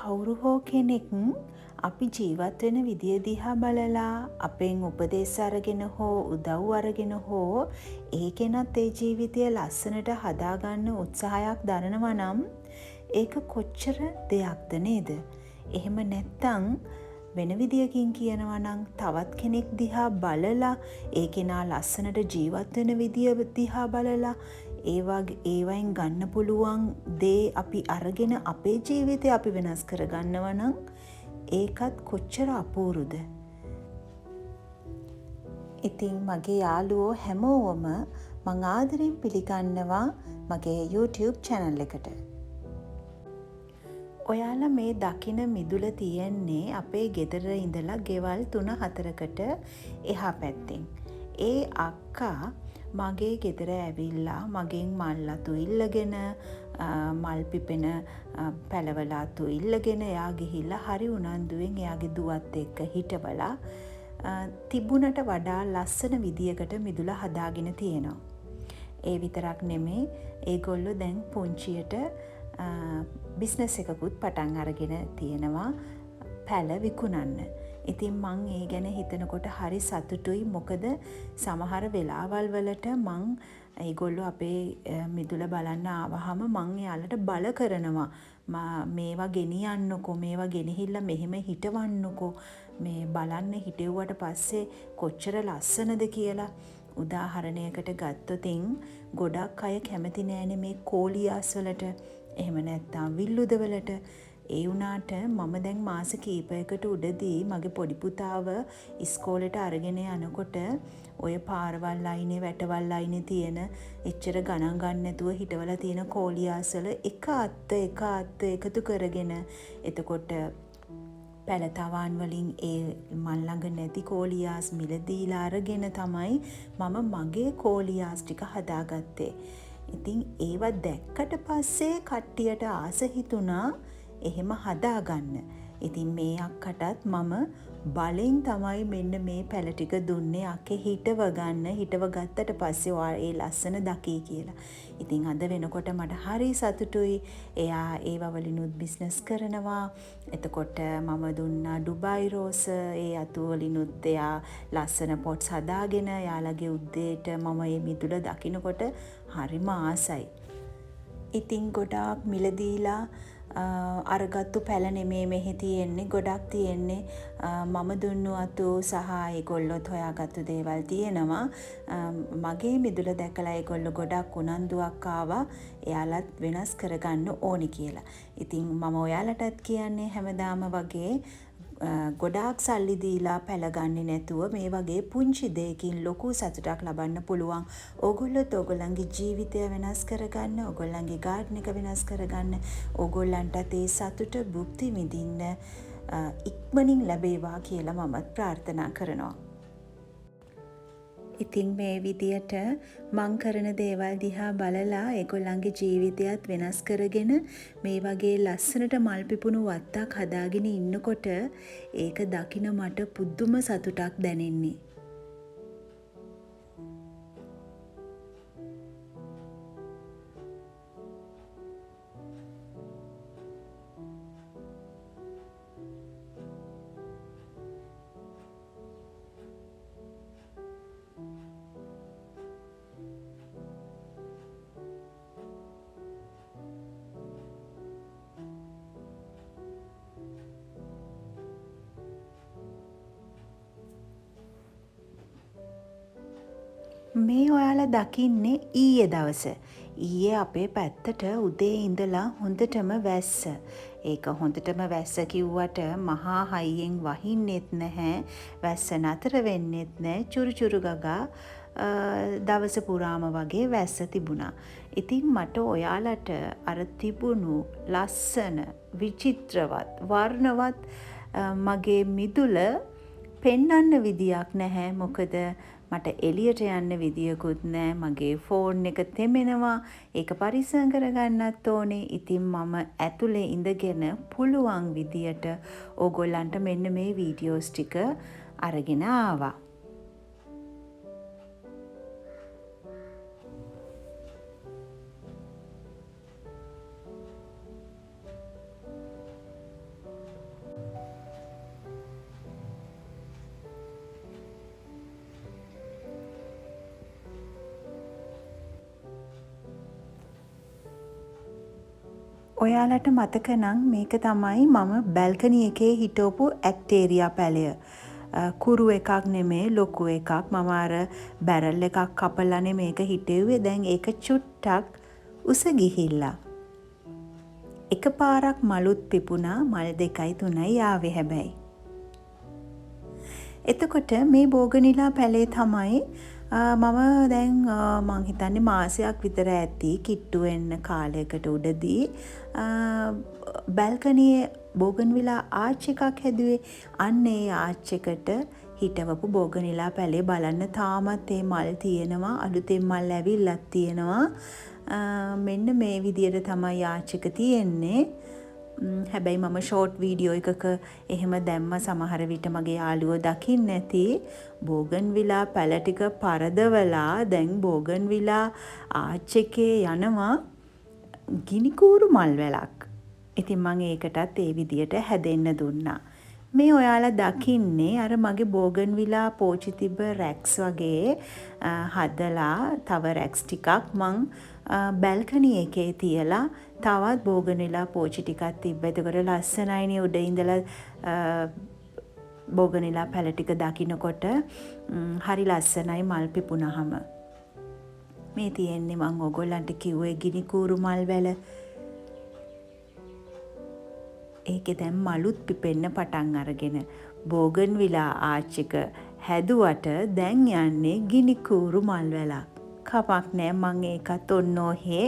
කවුරු හෝ කෙනෙක් අපි ජීවත් වෙන විදිය දිහා බලලා අපෙන් උපදෙස් අරගෙන හෝ උදව් අරගෙන හෝ ඒ කෙනත් ඒ ජීවිතය ලස්සනට හදාගන්න උත්සාහයක් දරනවා නම් ඒක කොච්චර දෙයක්ද නේද? එහෙම නැත්තම් වෙන විදියකින් කියනවා නම් තවත් කෙනෙක් දිහා බලලා ඒ කෙනා ලස්සනට ජීවත් වෙන විදිය දිහා බලලා ඒවයින් ගන්න පුළුවන් දේ අපි අරගෙන අපේ ජීවිතය අපි වෙනස් කරගන්නවා නම් ඒකත් කොච්චර අපූරුද? ඉතින් මගේ යාළුවෝ හැමෝවම මං ආදරෙන් පිළිගන්නවා මගේ YouTube channel එකට. ඔයාලා මේ දකින මිදුල තියෙන්නේ අපේ ගෙදර ඉඳලා ගෙවල් 3-4කට එහා පැත්තෙන්. ඒ අක්කා මගේ ගෙදර ඇවිල්ලා මගෙන් මල් අතු ඉල්ලගෙන, මල් පිපෙන පැලවල අතු ඉල්ලගෙන එයා ගිහිල්ලා හරි උනන්දුවෙන් එයාගේ දුවත් එක්ක හිටවලා තිබුණට වඩා ලස්සන විදියකට මිදුල හදාගෙන තියෙනවා. ඒ විතරක් නෙමේ, ඒගොල්ලෝ දැන් පුංචියට බිස්නස් එකකුත් පටන් අරගෙන තියෙනවා පැල විකුණන්න. ඉතින් මං ඒ ගැන හිතනකොට හරි සතුටුයි. මොකද සමහර වෙලාවල් වලට මං ඒගොල්ලෝ අපේ මිදුල බලන්න ආවහම මං එයාලට බල කරනවා. මේවා ගෙනියන්නකෝ, මේවා ගෙනහිල්ලා මෙහෙම හිටවන්නකෝ, මේ බලන්න හිටෙව්වට පස්සේ කොච්චර ලස්සනද කියලා. උදාහරණයකට ගත්තොතින් ගොඩක් අය කැමති නෑනේ මේ කෝලියාස් වලට, එහෙම නැත්නම් විල්ලුද වලට. ඒ වුණාට මම දැන් මාස කීපයකට උඩදී මගේ පොඩි පුතාව ඉස්කෝලේට අරගෙන යනකොට ඔය පාරවල් අයිනේ වැටවල් අයිනේ තියෙන එච්චර ගණන් ගන්න නැතුව හිටවලා තියෙන කෝලියාස් වල එක අත්ත එක අත්ත එකතු කරගෙන එතකොට පැලතවාන් වලින් ඒ මන් ළඟ නැති කෝලියාස් මිලදීලා අරගෙන තමයි මම මගේ කෝලියාස් ටික හදාගත්තේ. ඉතින් ඒවා දැක්කට පස්සේ කට්ටියට ආස හිතුණා එහෙම හදාගන්න. ඉතින් මේ අක්කටත් මම බලෙන් තමයි මෙන්න මේ පැල ටික දුන්නේ. අක්කේ හිටව ගන්න, හිටව ගත්තට පස්සේ ඔයා ඒ ලස්සන දකී කියලා. ඉතින් අද වෙනකොට මට හරි සතුටුයි. එයා ඒවා වලිනුත් බිස්නස් කරනවා. එතකොට මම දුන්නා ඩුබායි රෝස, ඒ අතු වලිනුත් එයා ලස්සන පොට්ස් හදාගෙන එයාලගේ උද්දේට මම මේ මිදුල දකිනකොට හරිම ආසයි. ඉතින් ගොඩාක් මිලදීලා අරගත්තු පැල නෙමේ මෙහි තියෙන්නේ, ගොඩක් තියෙන්නේ. මම දුන්නු අතු සහ ඒගොල්ලොත් හොයාගත්තු දේවල් තියෙනවා. මගේ මිදුල දැකලා ඒගොල්ලෝ ගොඩක් උනන්දුවක් ආවා එයාලත් වෙනස් කරගන්න ඕනි කියලා. ඉතින් මම ඔයාලටත් කියන්නේ හැමදාම වගේ ගොඩාක් සල්ලි දීලා පැල ගන්නේ නැතුව මේ වගේ පුංචි දෙයකින් ලොකු සතුටක් ලබන්න පුළුවන්. ඕගොල්ලොත් ඕගොල්ලන්ගේ ජීවිතය වෙනස් කරගන්න, ඕගොල්ලන්ගේ ගාඩන් එක වෙනස් කරගන්න, ඕගොල්ලන්ටත් ඒ සතුට භුක්ති විඳින්න ඉක්මනින් ලැබේවා කියලා මමත් ප්‍රාර්ථනා කරනවා. ඉතින් මේ විදියට මං කරන දේවල් දිහා බලලා ඒගොල්ලන්ගේ ජීවිතයත් වෙනස් කරගෙන මේ වගේ ලස්සනට මල් පිපුණු වත්තක් හදාගෙන ඉන්නකොට ඒක දකින මට පුදුම සතුටක් දැනෙන්නේ. මේ ඔයාලා දකින්නේ ඊයේ දවස. ඊයේ අපේ පැත්තට උදේ ඉඳලා හොඳටම වැස්ස. ඒක හොඳටම වැස්ස කිව්වට මහා හයියෙන් වහින්නෙත් නැහැ, වැස්ස නතර වෙන්නෙත් නැහැ, චුරු චුරු ගගා දවස පුරාම වගේ වැස්ස තිබුණා. ඉතින් මට ඔයාලට අර තිබුණු ලස්සන විචිත්‍රවත් වර්ණවත් මගේ මිදුල පෙන්වන්න විදියක් නැහැ. මොකද මට එළියට යන්න විදියකුත් නෑ. මගේ ෆෝන් එක තෙමෙනවා. ඒක පරිස්සම් කරගන්නත් ඕනේ. ඉතින් මම ඇතුලේ ඉඳගෙන පුළුවන් විදියට ඕගොල්ලන්ට මෙන්න මේ වීඩියෝස් ටික අරගෙන ආවා. ඔයාලට මතක නම් මේක තමයි මම බැල්කනි එකේ හිටවපු ඇක්ටේරියා පැලය. කුරු එකක් නෙමේ, ලොකු එකක්. මම අර බැරල් එකක් කපලානේ මේක හිටෙව්වේ. දැන් ඒක චුට්ටක් උස ගිහිල්ලා. එකපාරක් මලුත් පිපුණා. මල් 2යි 3යි ආවේ හැබැයි. එතකොට මේ බෝගනිලා පැලේ තමයි මම දැන් මං හිතන්නේ මාසයක් විතර ඇති කිට්ටු වෙන්න කාලයකට උඩදී බැල්කනියේ බෝගන්විලා ආච් එකක් හැදුවේ. අන්න ඒ ආච් එකට හිටවපු බෝගනිලා පැලේ බලන්න තාමත් ඒ මල් තියෙනවා. අලුතෙන් මල් ඇවිල්ලත් තියෙනවා. මෙන්න මේ විදියට තමයි ආච් එක තියෙන්නේ. හැබැයි මම ෂෝට් වීඩියෝ එකක එහෙම දැම්ම සමහර විට මගේ යාළුවෝ දකින්න ඇති. බෝගන්විලා පැල ටික පරදවලා දැන් බෝගන්විලා ආච් එකේ යනවා ගිනිකූරු මල් වැලක්. ඉතින් මං ඒකටත් ඒ විදියට හැදෙන්න දුන්නා. මේ ඔයාලා දකින්නේ අර මගේ බෝගන්විලා පෝචි තිබ්බ රැක්ස් වගේ හදලා තව රැක්ස් ටිකක් මං බැල්කනි එකේ තියලා තවත් බෝගන්විලා පෝචි ටිකක් තිබ්බා. එතකොට ලස්සනයිනේ උඩ ඉඳලා බෝගන්විලා පැල ටික දකින්නකොට හරි ලස්සනයි මල් පිපුණහම. මේ තියෙන්නේ මං ඔයගොල්ලන්ට කිව්වේ ගිනිකූරු මල් වැල. ඒකේ දැන් මලුත් පිපෙන්න පටන් අරගෙන. බෝගන්විලා ආච් එක හැදුවට දැන් යන්නේ ගිනිකූරු මල් වැලක්. කමක් නෑ, මං ඒකත් ඔන්න ඔහේ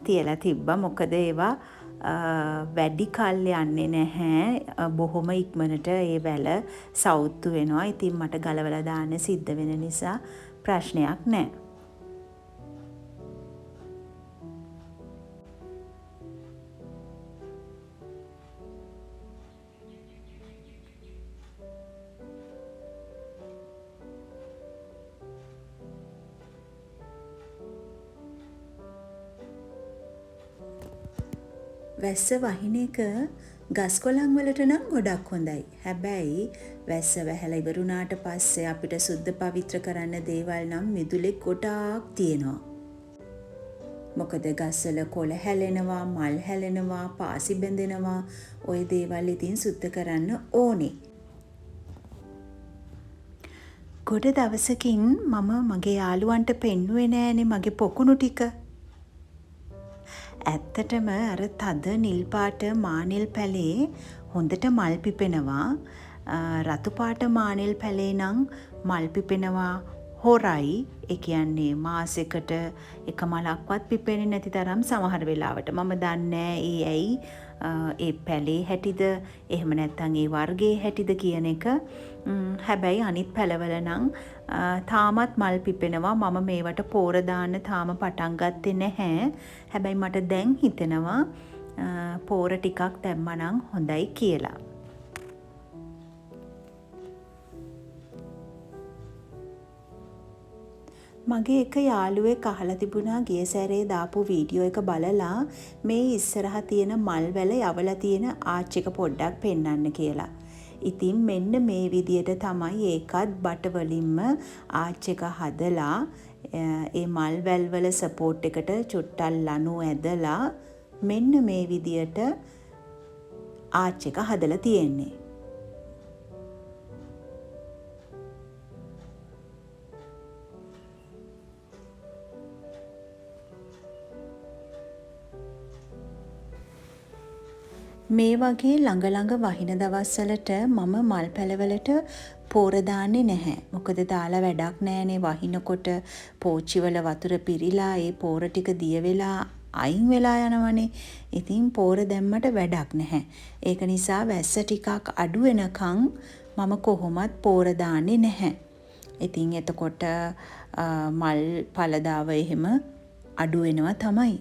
තියලා තිබ්බා. මොකද ඒවා වැඩි කල් යන්නේ නැහැ. බොහොම ඉක්මනට ඒ වැල සවුත්තු වෙනවා. ඉතින් මට ගලවලා දාන්න සිද්ධ වෙන නිසා ප්‍රශ්නයක් නෑ. වැස්ස වහින එක ගස් කොළන් වලට නම් ගොඩක් හොඳයි. හැබැයි වැස්ස වැහැලා ඉවර වුණාට පස්සේ අපිට සුද්ධ පවිත්‍ර කරන්න දේවල් නම් මිදුලේ ගොඩාක් තියෙනවා. මොකද ගස්වල කොළ හැලෙනවා, මල් හැලෙනවා, පාසි බැඳෙනවා. ඔය දේවල් ඉතින් සුද්ධ කරන්න ඕනේ. ගොඩ දවසකින් මම මගේ යාළුවන්ට පෙන්නුවේ නෑනේ මගේ පොකුණු ටික. ඇත්තටම අර තද නිල් පාට මානෙල් පැලේ හොඳට මල් පිපෙනවා. රතු පාට මානෙල් පැලේ නම් මල් පිපෙනවා හොරයි. ඒ කියන්නේ මාසෙකට එක මලක්වත් පිපෙන්නේ නැති තරම් සමහර වෙලාවට. මම දන්නේ ඒ ඇයි ඒ පැලේ හැටිද එහෙම නැත්නම් ඒ වර්ගයේ හැටිද කියන එක. හැබැයි අනිත් පැලවල නම් තාමත් මල් පිපෙනවා. මම මේවට පෝර දාන්න තාම පටන් ගත්තේ නැහැ. හැබැයි මට දැන් හිතෙනවා පෝර ටිකක් දැම්මා නම් හොඳයි කියලා. මගේ එක යාළුවෙක් අහලා තිබුණා ගිය සැරේ දාපු වීඩියෝ එක බලලා මේ ඉස්සරහ තියෙන මල් වැල යවලා තියෙන ආච් එක පොඩ්ඩක් පෙන්වන්න කියලා. ඉතින් මෙන්න මේ විදියට තමයි ඒකත් බට වලින්ම ආච් එක හදලා ඒ මල් වැල් වල සපෝට් එකට චුට්ටක් ලණු ඇදලා මෙන්න මේ විදියට ආච් එක හදලා තියෙන්නේ. මේ වගේ ළඟ ළඟ වහින දවස්වලට මම මල් පැලවලට පෝර දාන්නේ නැහැ. මොකද දාලා වැඩක් නෑනේ. වහිනකොට පෝච්චිවල වතුර පිරීලා ඒ පෝර ටික දිය වෙලා අයින් වෙලා යනවනේ. ඉතින් පෝර දැම්මට වැඩක් නැහැ. ඒක නිසා වැස්ස ටිකක් අඩු වෙනකන් මම කොහොමත් පෝර දාන්නේ නැහැ. ඉතින් එතකොට මල් පළදාව එහෙම අඩු වෙනවා තමයි.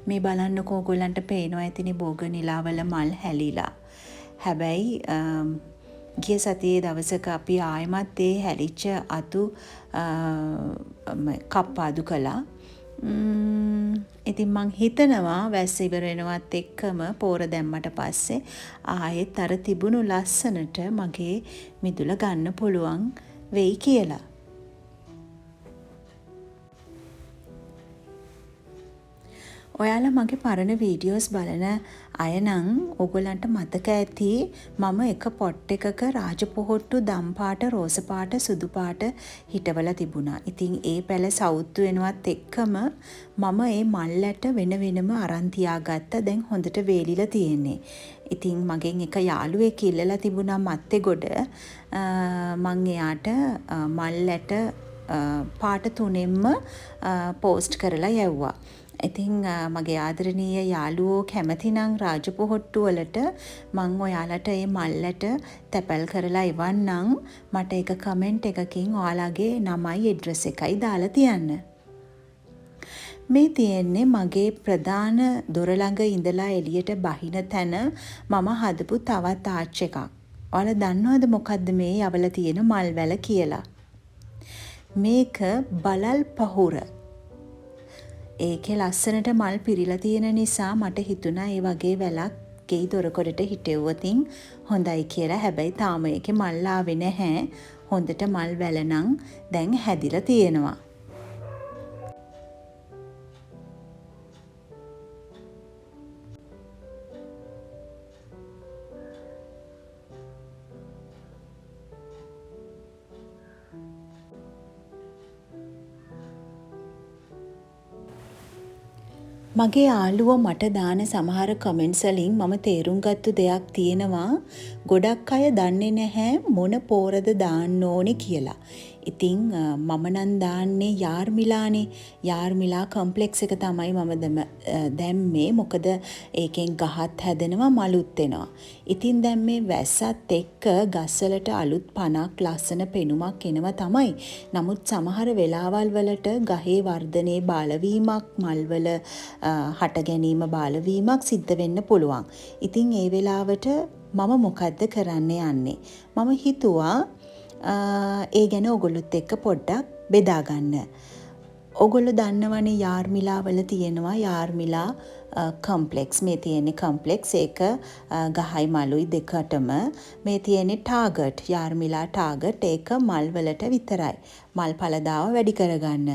මේ බලන්නකෝ ඔයගොල්ලන්ට පේනවා ඇතිනේ බෝගනිලාවල මල් හැලිලා. හැබැයි ගිය සතියේ දවසක අපි ආයෙමත් ඒ හැලිච්ච අතු කප්පාදු කළා. ඉතින් මං හිතනවා වැස්ස ඉවර වෙනවත් එක්කම පෝර දැම්මට පස්සේ ආයෙත් අර තිබුණු ලස්සනට මගේ මිදුල ගන්න පුළුවන් වෙයි කියලා. ඔයාලා මගේ පරණ වීඩියෝස් බලන අය නම් ඕගොල්ලන්ට මතක ඇති මම එක පොට් එකක රාජපොහොට්ටු දම් පාට, රෝස පාට, සුදු පාට හිටවලා තිබුණා. ඉතින් ඒ පැල සවුත්තු වෙනවත් එක්කම මම ඒ මල් ඇට වෙන වෙනම අරන් තියාගත්තා. දැන් හොඳට වේලිලා තියෙන්නේ. ඉතින් මගෙන් එක යාළුවෙක් ඉල්ලලා තිබුණා මත්තේ ගොඩ. මං එයාට මල් ඇට පාට තුනෙන්ම පෝස්ට් කරලා යැව්වා. ඉතින් මගේ ආදරණීය යාළුවෝ කැමති නම් රාජපොහොට්ටු වලට මං ඔයාලට ඒ මල් ඇට තැපැල් කරලා එවන්නම්. මට එක කමෙන්ට් එකකින් ඔයාලගේ නමයි ඇඩ්‍රස් එකයි දාලා තියන්න. මේ තියෙන්නේ මගේ ප්‍රධාන දොර ළඟ ඉඳලා එළියට බහින තැන මම හදපු තවත් ආච් එකක්. ඔයාලා දන්නවද මොකද්ද මේ යවලා තියෙන මල් වැල කියලා? මේක බලල් පහුර. ඒකේ ලස්සනට මල් පිරීලා තියෙන නිසා මට හිතුණා ඒ වගේ වැලක් ගෙයි දොරකඩට හිටෙව්වොතින් හොඳයි කියලා. හැබැයි තාම ඒකේ මල් ආවේ නැහැ. හොඳට මල් වැල නම් දැන් හැදිලා තියෙනවා. මගේ යාළුවෝ මට දාන සමහර කමෙන්ට්ස් වලින් මම තේරුම් ගත්තු දෙයක් තියෙනවා. ගොඩක් අය දන්නේ නැහැ මොන පෝරද දාන්න ඕනේ කියලා. ඉතින් මම නම් දාන්නේ යාර්මිලානේ. යාර්මිලා කම්ප්ලෙක්ස් එක තමයි මම දැම්මේ. මොකද ඒකෙන් ගහත් හැදෙනවා, මලුත් එනවා. ඉතින් දැන් මේ වැස්සත් එක්ක ගස්වලට අලුත් පණක් ලස්සන පෙනුමක් එනවා තමයි. නමුත් සමහර වෙලාවල් වලට ගහේ වර්ධනයේ බාලවීමක්, මල්වල හට ගැනීම බාලවීමක් සිද්ධ වෙන්න පුළුවන්. ඉතින් ඒ වෙලාවට මම මොකද්ද කරන්න යන්නේ? මම හිතුවා ඒ ගැන ඔයගොල්ලොත් එක්ක පොඩ්ඩක් බෙදා ගන්න. ඔයගොල්ලෝ දන්නවනේ යාර්මිලා වල තියෙනවා යාර්මිලා කම්ප්ලෙක්ස්. මේ තියෙන්නේ කම්ප්ලෙක්ස්. ඒක ගහයි මලුයි දෙකටම. මේ තියෙන්නේ ටාගට්, යාර්මිලා ටාගට්. ඒක මල් වලට විතරයි. මල් පළදාව වැඩි කරගන්න.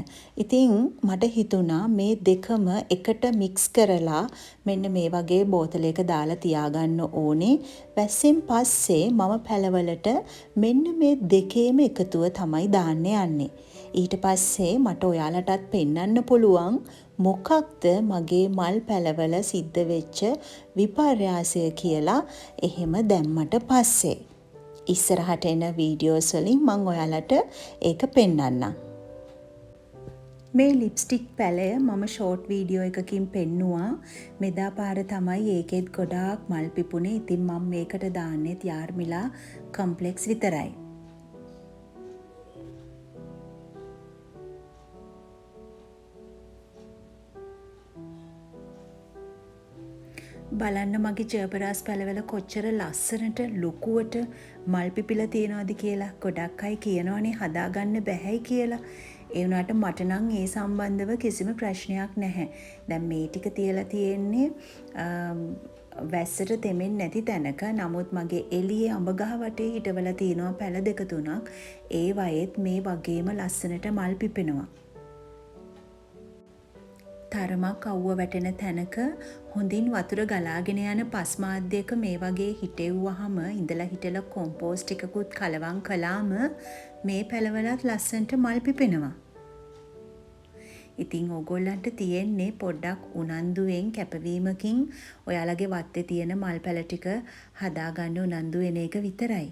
ඉතින් මට හිතුණා මේ දෙකම එකට මික්ස් කරලා මෙන්න මේ වගේ බෝතලයක දාලා තියාගන්න ඕනේ. වැස්සෙන් පස්සේ මම පැලවලට මෙන්න මේ දෙකේම එකතුව තමයි දාන්න යන්නේ. ඊට පස්සේ මට ඔයාලටත් පෙන්වන්න පුළුවන් මොකක්ද මගේ මල් පැලවල සිද්ධ වෙච්ච විපර්යාසය කියලා එහෙම දැම්මට පස්සේ. ඉස්සරහට එන වීඩියෝස් වලින් මං ඔයාලට ඒක පෙන්වන්නම්. මේ ලිප්ස්ටික් පැලය මම ෂෝට් වීඩියෝ එකකින් පෙන්නුවා. මෙදා පාර තමයි ඒකෙත් ගොඩාක් මල් පිපුණේ. ඉතින් මම මේකට දාන්නෙත් යාර්මිලා කම්ප්ලෙක්ස් විතරයි. බලන්න මගේ ජර්බරාස් පැලවල කොච්චර ලස්සනට ලොකුවට මල් පිපිලා තියෙනවද කියලා. ගොඩක් අය කියනවනේ හදාගන්න බැහැයි කියලා. ඒ වුණාට මට නම් ඒ සම්බන්ධව කිසිම ප්‍රශ්නයක් නැහැ. දැන් මේ ටික තියලා තියෙන්නේ වැස්සට තෙමෙන්නේ නැති තැනක. නමුත් මගේ එළියේ අඹ ගහ වටේ හිටවලා තියෙනවා පැල දෙක තුනක්. ඒ වයෙත් මේ වගේම ලස්සනට මල් පිපෙනවා. තරමක් අවුව වැටෙන තැනක හොඳින් වතුර ගලාගෙන යන පස් මාධ්‍යයක මේ වගේ හිටෙව්වහම ඉඳලා හිටලා කොම්පෝස්ට් ටිකකුත් කලවම් කළාම මේ පැලවලත් ලස්සනට මල් පිපෙනවා. ඉතින් ඕගොල්ලන්ට තියෙන්නේ පොඩ්ඩක් උනන්දුවෙන් කැපවීමකින් ඔයාලගේ වත්තේ තියෙන මල් පැල ටික හදාගන්න උනන්දු වෙන එක විතරයි.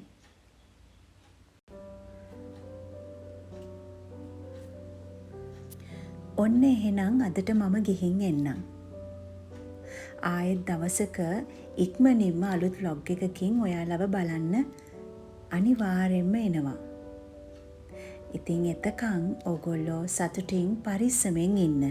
ඔන්න එහෙනම් අදට මම ගිහින් එන්නම්. ආයෙත් දවසක ඉක්මනින්ම අලුත් ව්ලොග් එකකින් ඔයාලව බලන්න අනිවාර්යෙන්ම එනවා. ඉතින් එතකන් ඕගොල්ලෝ සතුටින් පරිස්සමෙන් ඉන්න.